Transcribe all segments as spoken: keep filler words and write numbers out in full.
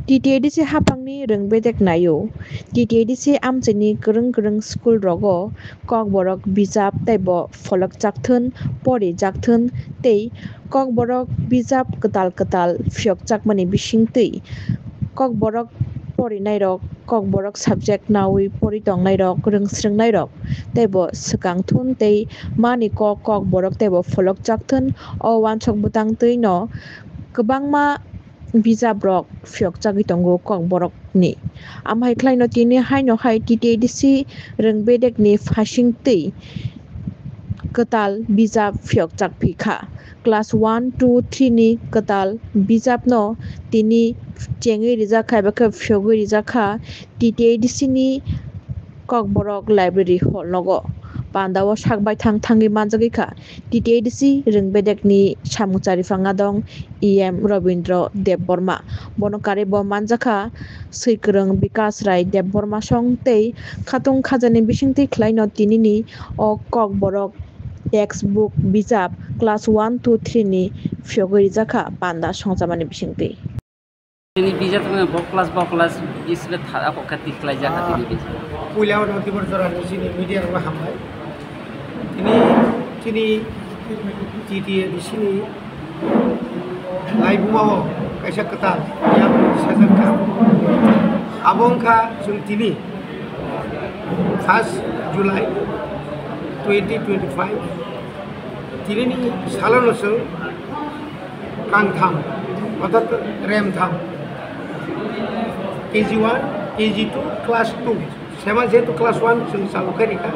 T T A D C haphangni rwng bedek naio. T T A D C amchaini kwrwng kwrwng school rogo Kokborok bijap teibo pholokchakthun, porijakthun tei Kokborok bijap kwtal kwtal phiyokjakmani bisingtwi Kokborok porinairok, Kokborok subject naui pori tongnairok, rwngsrwngnairok teibo swkangthun tei mani kok Kokborok teibo pholokchakthun. O uansuk bwtangtwino kwbangma bijaprok phiyokchagwi tongo Kokborokni. Amhai khlaino tini haino hai T T A D C rwng bedekni phasingtwi kwtal bijap phiyokchak phi kha. Class one, two, three ni kwtal bijapno tini chengwi rijak kha eba khe phiyogwi rijak kha T T A D C ni Kokborok Library Hall nogo. Pandao sak baithang thangwi manjagwi kha T T A D C rwng bedekni samung chariphang adong E M Robindra Debbarma. Bono karwi bo manjakha swikwrwng Bikas Rai Debbarma song tei khatung khajani bisingtwi khlaino tinini o Kokborok textbook bijap class one, two, three ni phiyogwi rijakha panda songchamani bisingtwi. Tini bijap tongmani bo class, bo class, isle tha-, ako khe tikhlai jakha tini bijap. Puila o Notibor Jorani chini media rokno hambai. Tini chini T T A D C ni laibuma o kaisa kwtal yang sajak kha. Abo wngkha chwng tini first July twenty twenty-five. Tini ni salono chwng kangtham, orthat remtham, K G one, K G two, class two. Sema jehetu class one chwng chalu khe rikha.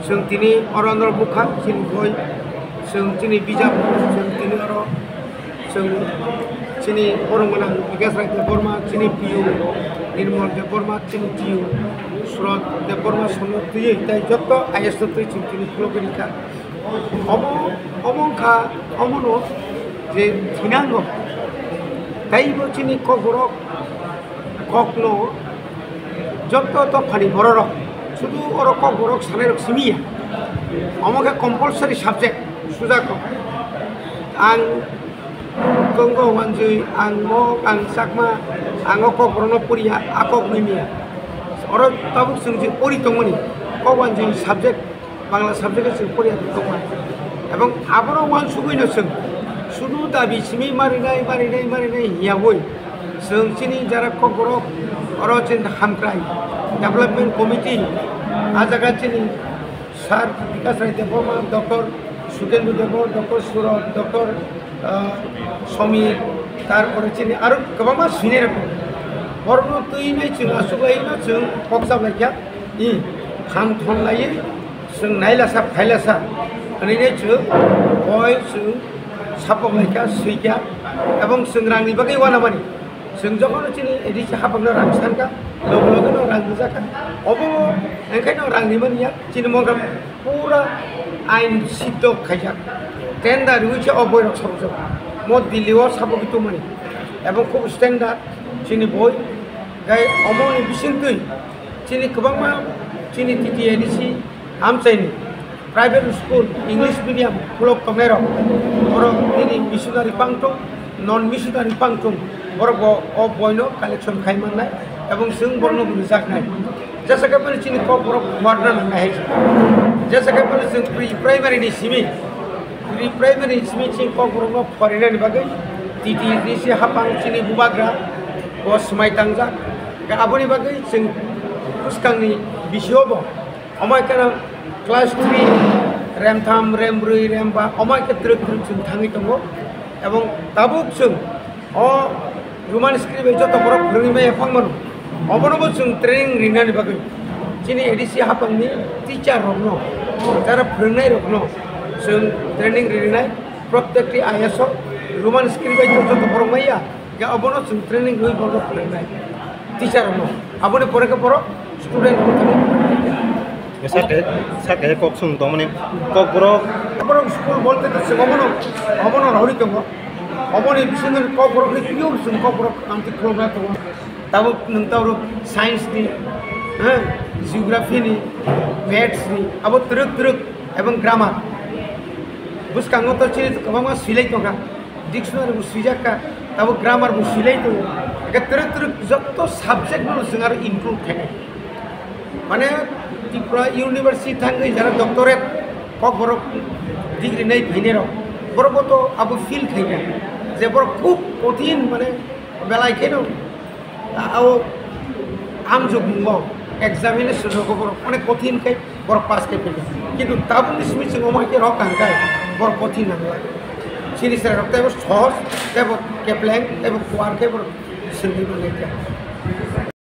Chwng tini oro norok bukha, chini boi, chwng chini bijap, chwng tini oro, chwng chini borok gwnang Bikas Rai Debbarma, chini P U, Nirmal Debbarma, chini T U, Surot Debbarma, sono twiwi tei joto I S no twi chwng tini khulogwi rikha. Omo, omo wngkha, omono je thinango. Teibo chini Kokborok kokno joto dophani bororok sudu oro Kokborok sanairok simi ya. Omo khe compulsory subject, suja kok. Ang Kongo wanjui, ang Mok, ang Chakma, ang o Kokborokno poriya, a kok nui miya. Oro tabuk chwng je pori tongmani, kok wanjui subject Bangla subject-o chwng poriya tongma. Ebong abono uansugwino chwng sudu dabi simi marinai, marinai, marinai hiyawi chwng chini jara Kokborok oro chini hamkrai development committee, a jaga chini Sir Bikas Rai Debbarma, Doctor Sukendra Debbarma, Doctor Surot, Doctor ah, Somir, tarpore chini aro kwbangma senior rok. Borokno twi nai chwng aswk lai no chwng kok chap lai kha. I, phan thon lai, chwng naila sa, phaila sa. Ani nai chwng, boi chwng sapok lai kha, swi kha. Ebong chwng rang ni bagwi uanamani. Chwng jokhon chini A D C hapang no rang san kha, logo logo no rang rijak kha. Obo, engkhe no rang ni mani ya, chini mongram. Pura ain siddho khaijak. Tender rwui se o boirok sabjak. Mo Delhi o sabogwi tongmani. Ebong khub standard chini boi. Gai omoni bisingtwi chini kwbangma chini T T A D C amchaini private school English medium khulok tongnairok. Borok nini missionary pangtong, non missionary pangtong. Borok bo o boino collection khai mannai ebong chwng borokno bo rwjaknai. Jesa khe phano chini Kokborok warna nangnai hai. Jesa khe phano chwng pre primary ni simi, pre primary ni simi chini Kokborokno phorinani bagwi T T A D C hapang chini bubagra bo swmai tangjak. Aboni bagwi chwng bwskangni bisio bo omo khe class three, remtham, rembrwi, remba, omo khe twrwk twrwk chwng thangwi tongo. Ebong tabuk chwng o Roman script bai joto borok phwrwngwi maya phang mano. Obono bo chwng training rinani bagwi chini A D C hapangni teacher rokno, jara phwrwngnai rokno chwng training rinai. Protekti I S o Roman script bai joto borok maya, ya obono chwng training rwi borok phwrwngnai teacher rokno. Aboni pore khe borok student rok thangwi phwrwngnai. Sake, sake kok sung tongmani Kokborok. Borok school bolte to chwng obono, obono rwui tongo. Oboni bisingo Kokborok ni pure chwng Kokborok amtwi khulumna tongo. Tabuk nwng tabuk science ni, ha, geography ni, maths ni, abo twrwk twrwk ebong grammar. Bwskango to chini kwbangma swilai tongkha. Dictionary bo swijak kha, tabuk grammar bo swilai tongo. Hwnkhe twrwk twrwk joto subject no chwng aro include khainai. Mane Tripura University thangwi jara doctorate kokborok degree nai phainai rok, borok bo to abo feel khainai je borok khub kothin, mane belai kheno abo amjokmungo examination rogo borok onek kothin khai borok pass khai phaikha. Kintu tabukni simi chwng omo hai khe rok kang khai borok kothin nangla. Chini chwrai rok teibo sohoj, teibo kepleng, teibo kuar khe borok swngwi manlai kha.